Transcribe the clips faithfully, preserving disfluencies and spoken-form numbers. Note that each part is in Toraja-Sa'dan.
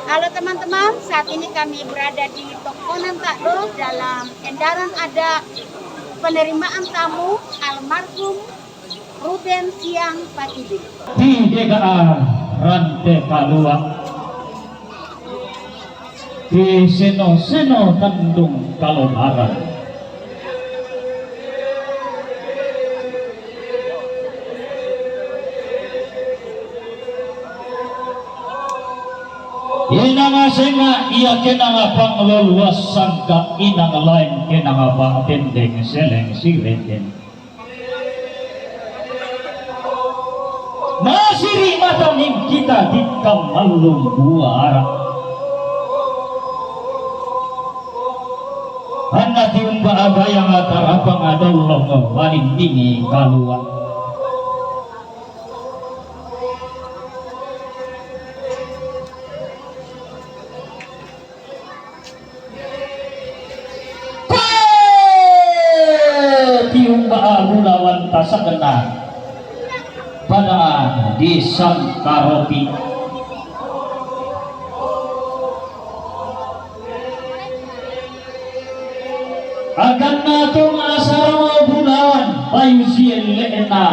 Halo teman-teman, saat ini kami berada di Tokonan Takdo dalam endaran adat penerimaan tamu almarhum Ruben Siang Patibi. Ti dega rante kalua, ti seno-seno tandung kalonaran. Inang asenga ia kenanga pangloluas sangka inang lain kenanga patendeng seleng sireten. Masiri mata mingkita di kamallung buara. Anna tiumba abayang atarapang adollong malindingi kalua. Tiumba bulawan tasakena pada di sangkaropi. Aganna tong asarama bulawan payu sielle'na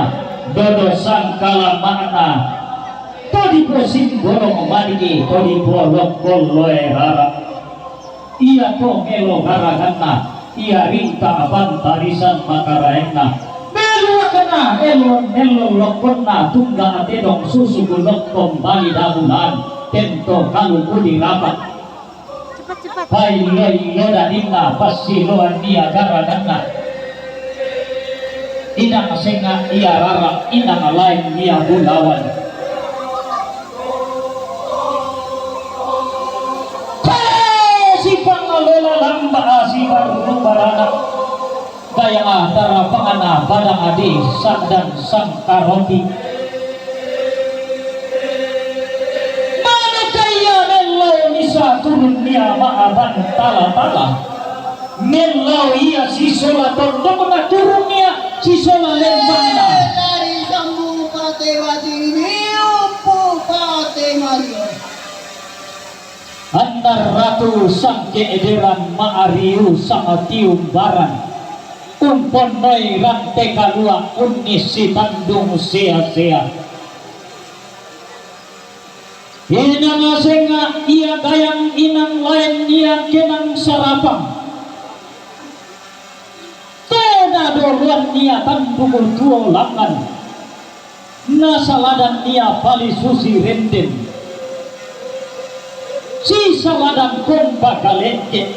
dodo sangkalama'na. Todipo simbolong madigi, todipo lokkon loe rara. Ia to melo garaganna, ia rinta pantarisan makaraenna. Beluakna elo nello lokkonna tungga tedong susuku lokkon bali dabulan tento kaluku dirapa. Paillo-illo dadinna passiloan ia garaganna. Inang senga ia rara, inang lain ia bulawan. Sipangalola lamba sibarru barana. Daya tarapangana badang adi sadang sangkaroti. Manukaiya mellau misa turun nia ma'aban tala-tala. Mellau ia sisola tondokna turun nia sisola lembangna. Dari sambu pate wajing miumpu pate mario. Anna ratu sangke'deran ma'ariu sangtiumbaran, umponnoi rante kalua unnissi tandung sea-sea. Inang asenga ia gayang inang lain ia kenang sarapang. Tena doloan nia tanduku tuo langngan, nasaladan nia pali susi renden, sisaladan komba kalekke,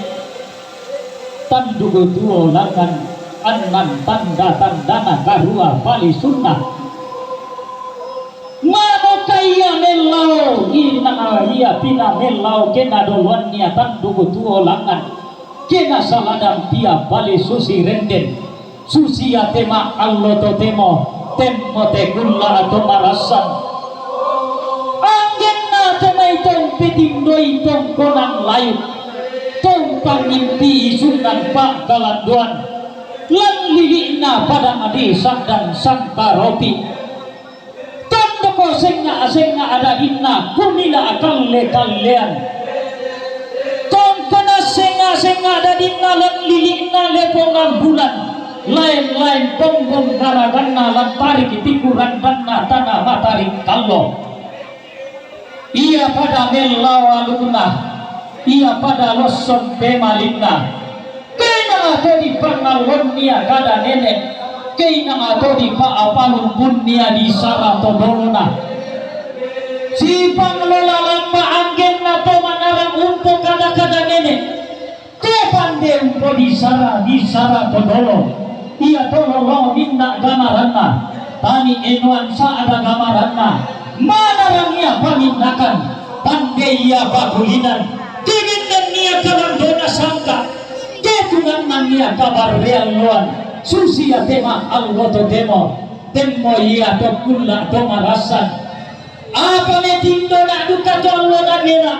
tanduku tuo langngan, annan tanda-tandana karua pali sunna. Manoka ia mellau, inang ia pina mellau kena doloan nia tanduku tuo langngan. Kena saladan pia pali susi renden, susi atema allo totemo, temmo tekulla atau marassan. Anggenna temai tong petindoi tongkonan layu, tong pangimpi isungan pa'kalandoan, lan lili'na padang di sadang sangkaropi. Tondoko senga-senga dadinna kumila kalle-kallean. Tongkona senga-senga dadinna lan lili'na lepongan bulan. Lain-lain pombong garaganna lan tarik tiku randanna tana matarik kallo. Ia pada mellau alunna, ia pada losson pemalinna. Keinang to dipangallon nia kada nene, keinang to dipa'apalumbunnia disara to dolona. Sipanglola lamba anggenna to manarang umpo kada-kada nene. Te pande umpo disara, disara to dolo. Ia to lolo minna gamaranna. Tani enoan sa'da gamaranna. Manarang ia paminnakan. Pande ia pakulinan. Timinnan ia kalandona sangka. Tetungannan ia kabarrean loan. Susi ia tema allo totemo. Temmo ia to kulla to marassan. Apa metindo na duka to allo na mela,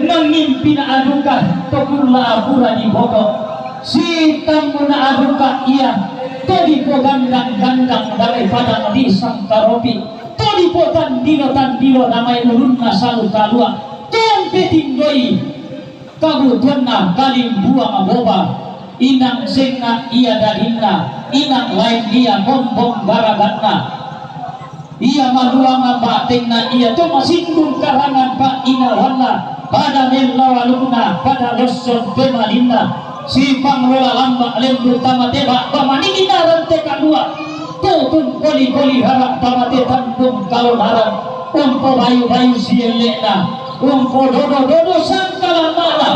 mangimpi na aduka to kulla apura di boko. Sitammu na aduka ia, to dipogandang-gandang daripada di sangkaropi, to dipotandilo-tandilo namai ulunna salu kalua, to Petindoi kabutuanna kalimbuang boba, inang senga ia dadinna, inang lain ia mombong garaganna. Ia maluang batengna ia to masindung karangan pa inawanna, pada mella walukna, pada lossong pemalinna. Sipanglola lamba lembu tamate ba'ba manigina rante kalua. Tutun koli-koli rara tamate tandung kalonaran. Umpo bayu-bayu sielle'na. Umpo dodo-dodo sangkala mala.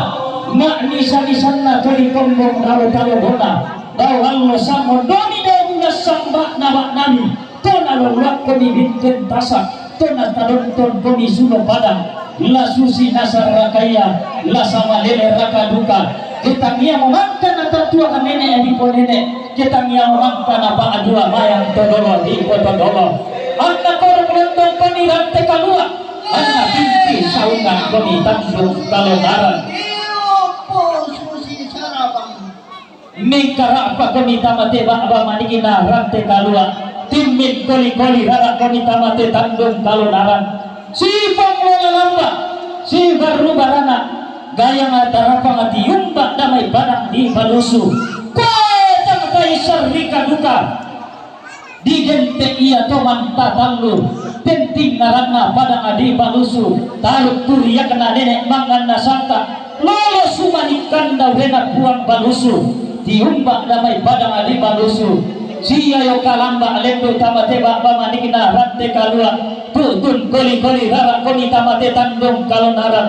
Ma'nisa-nisanna to dikombong dao talobona. Dao allo sangondoni dao bulan samba'na ba'nami. To naloloakkomi binteng tasak, to natadontonkomi sulo padang, la susi nasarrakaia, la samalele raka duka. Ketangiamo mangka natatuang nene diponene, ketangiamo mangka napa'dua mayang todolo dipotodolo. Anna korong lontongkomi rante kalua, anna pinti saungankomi tandung kalonaran. Mengkara'pakomi tamate ba'ba manigina rante kalua, timmin koli-koli rarakomi tamate tandung kalonaran. Sipanglola lamba, sibarru barana, gayang tarapang tiumba damai padang dibalusu. Koe tang taisarrika duka. Digente ia to mantatallu, penting ngaranna padang dibalusu, taruk turiakna nene manganna sangka, lolo sumanikkanna urena Puang balusu, tiumba damai padang dibalusu, siayo kalamba lendu tamate ba'ba manigina rante kalua, tutun koli-koli rarakomi tamate tandung kalonaran.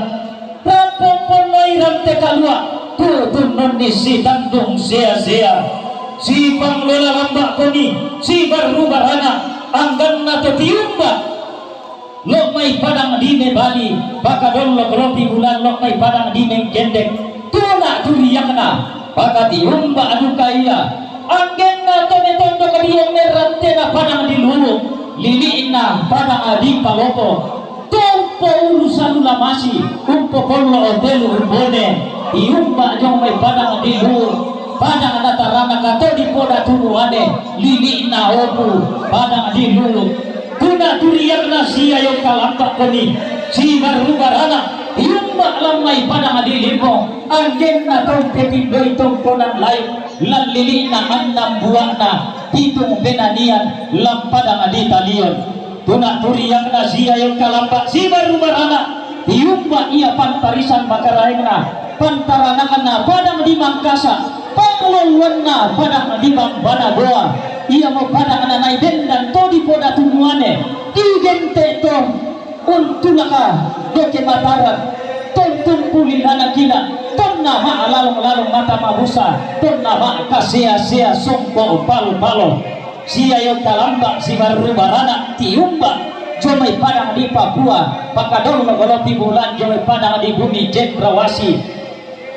Rampong ponnoi rante kalua, tutun nonni sitandung sea-sea. Sipanglola lamba koni, sibarru barana, angganna to tiumba. Lo mai padang di mebali, pakadollo kolopi bulan lo mai padang di menggendek. Tuna turiakna, pakatiumba duka ia. Anggenna to metondok dio merantena padang di lulu, lili'na padang di palopo. Tumpo uru salu lamasi, umpo kollo otelu ubone, tiumba jong mai padang di lu, padang natarana kato di poda tumuane, lili'na opu, padang di lu. Tuna turiakna siayo kalamba koni, sibarru barana, tiumba lammai padang di limbo, anggenna tompe tindoi tongkonan lain, lan lili'na annang buakna, pitung penanian, lampadang di talion. Tuna turiakna siayo kalamba sibarru barana, tiumba ia pantarisan makaraengna, pantaranakna padang di Mangkasa, panglolluanna padang di Bambana Goa, iamo padang nanai bendan to di poda tumuane, digente to untulaka doke mataran, tontumpu lilana kila, tonna ma'lalong-lalong mata mabusa, tonna ma'kasea-sea songko palo-palo. Siayo kalamba sibarru barana tiumba, jomai padang di Papua, pakadollo kolopi bulan jomai padang di bumi cendrawasi.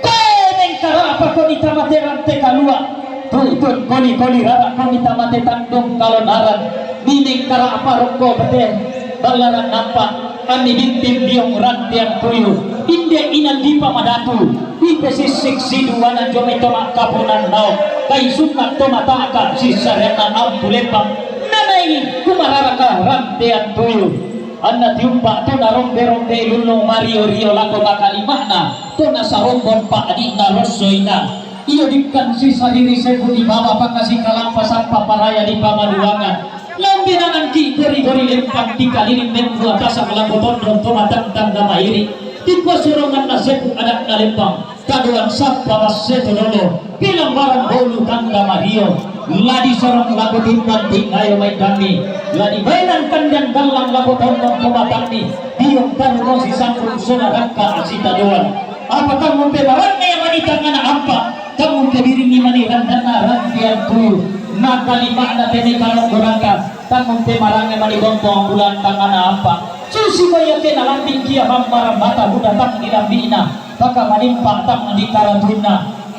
Koe mengkara'pakoni tamate rante kalua, tutun koli-koli rarakomi tamate tandung kalonaran, mi mengkara'pa rokko bete, ballaran nampa, Anni bintin biong rantean tuyu, inde inan dipa madatu, ipesissik siduana jomai to ma'kaponan nao, kai sukka to mata'ka sissareanna ampu lempang, nanai kumararaka rantean tuyu. Anna tiumba to narombe-rombei lullung mario-rio lako makalima'na, to nasarombon pa'di'na rossoina. Iyo dikkan sisariri sebu di baba pakasi kalampa sampa paraya di pamaduangan. Lambe nanangki gori-gori lempang di kaliling lembua tasak lako tondon to matang tanda mairi. Dikua sorongan na sebu anak na lempang. Kaduan sappa masseto dolo. Pilang barang bolu tanda mario. Ladi sorong lako timbang tingayo mai dami. Ladi mainan kandian dallang lako tondon to matangni. Biong taru no sisambung sona rangka asita doan. Apa kamu pe marange mani tangana ampa. Kamu kebiringi mani randanna rantian tuyu. Nakalima'na tene kalonggonanta. Kamu pe marange mani bontong bulan tangana ampa. Susi ko ia ke nalambi kia hammara mata buda tang dilambi'na. Paka manimpa tang dikaratuinna.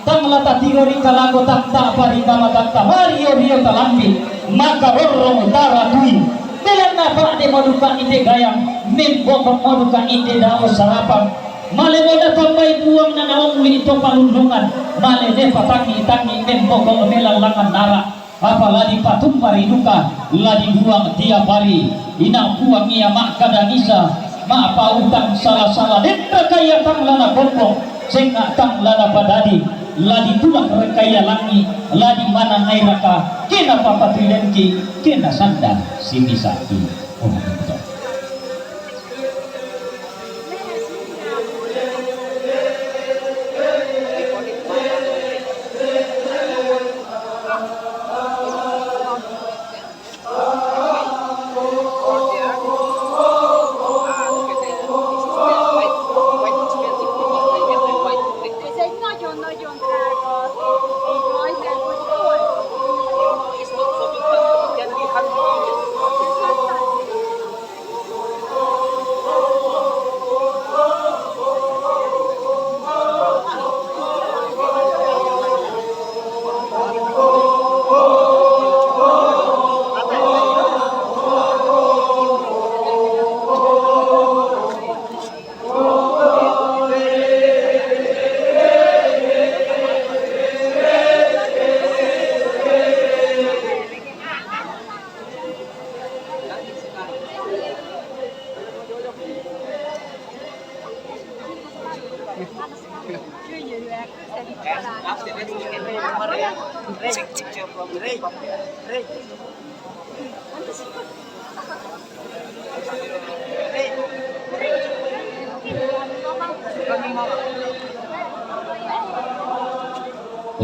Tang lata tiro ri kalago tang ta'pa ri kama tang tamario-rio talambi. Maka rorrong taratui. Belanna pa'de moduka ite gayang. Membokong moduka ite dao sarapang. Male mo natambai puang na naongli to palullungan, male ne patangi-tangi membokong melallangan nara, apa ladi patumma ri duka, ladi buang tiap hari, inang puang ia makkada nisa, Ma'pautang sala-sala, den rakaia tang la napompong, senga' tang la napadadi, la ditulak rakaia langi', la dimana nai raka, kena papatuilenki, kena sanda simisaki. Oh, gitu.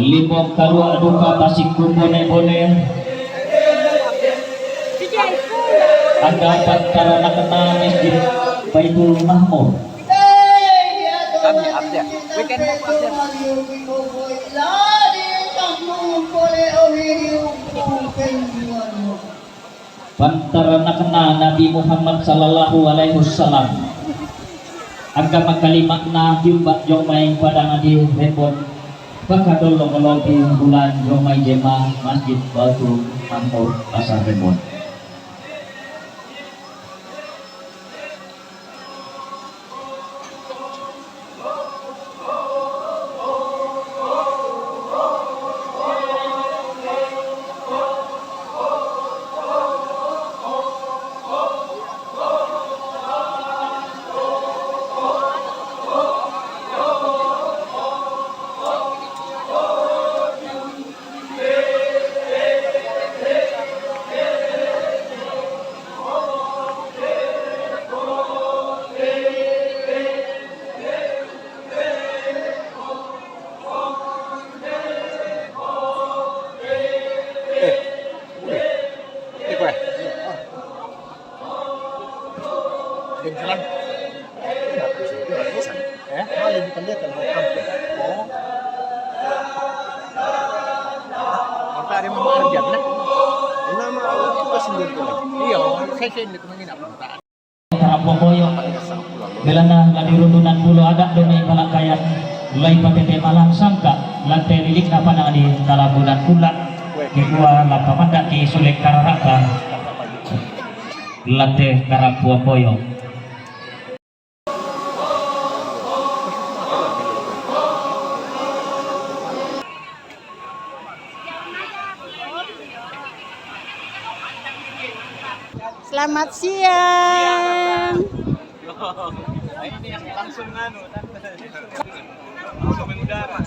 Limong kalua' duka tasikkubone-bone. Angga pantaranakna Masjid Baitul Makmur. Kami update. We can move update. Pantaranakna Nabi Muhammad sallallahu alaihi wasallam. Angga makalima'na jumba jomai padang di Rebon. Pakadollo lopi bulan jomai jema Masjid Baitul Makmur Pasar Rebon. Eh, eh, eh, kue. Bengkelan. Iya, bisa, iya, bisa. Eh, malu bukan dia kalau kampung. Oh. Apa ada Mama Arjan, nah? Nama itu kasih dia tuh. Iya, saya sih ini teman ini apa? Karapokoyo. Gelana la dirundunan pulo ada' demi palakkayan, lai patete malang sangka, lante lilikna padang di Talabunan Kula', kikua la pamandaki sule karara'ta, lante karapokoyo. Selamat siang. Ini yang langsung nganu, langsung mengudara.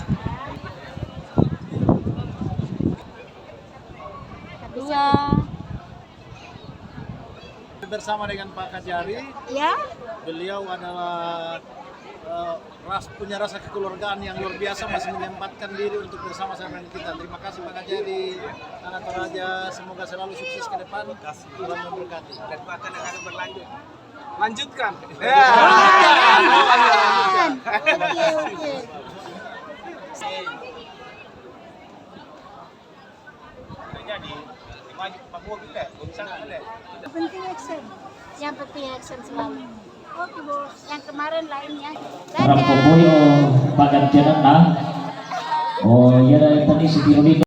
Iya. Bersama dengan Pak Kajari. Ya. Beliau adalah, eh, ras-, punya rasa kekeluargaan yang luar biasa, masih menyempatkan diri untuk bersama-sama dengan kita. Terima kasih Pak Kajari, Anak Toraja, semoga selalu sukses ke depan. Terima kasih. Tuhan memberkati. Dan bahkan yang akan berlanjut. Lanjutkan. Ya. Oke, oke. Jadi, maju Pak Bobi, Pak Bobi sangat, Pak. Yang penting action. Yang penting action selalu. Oke, Bos. Yang kemarin lainnya. Dadah. Rampo boyo pagan jalan, nah. Oh, iya, dari tadi si Biro Dito.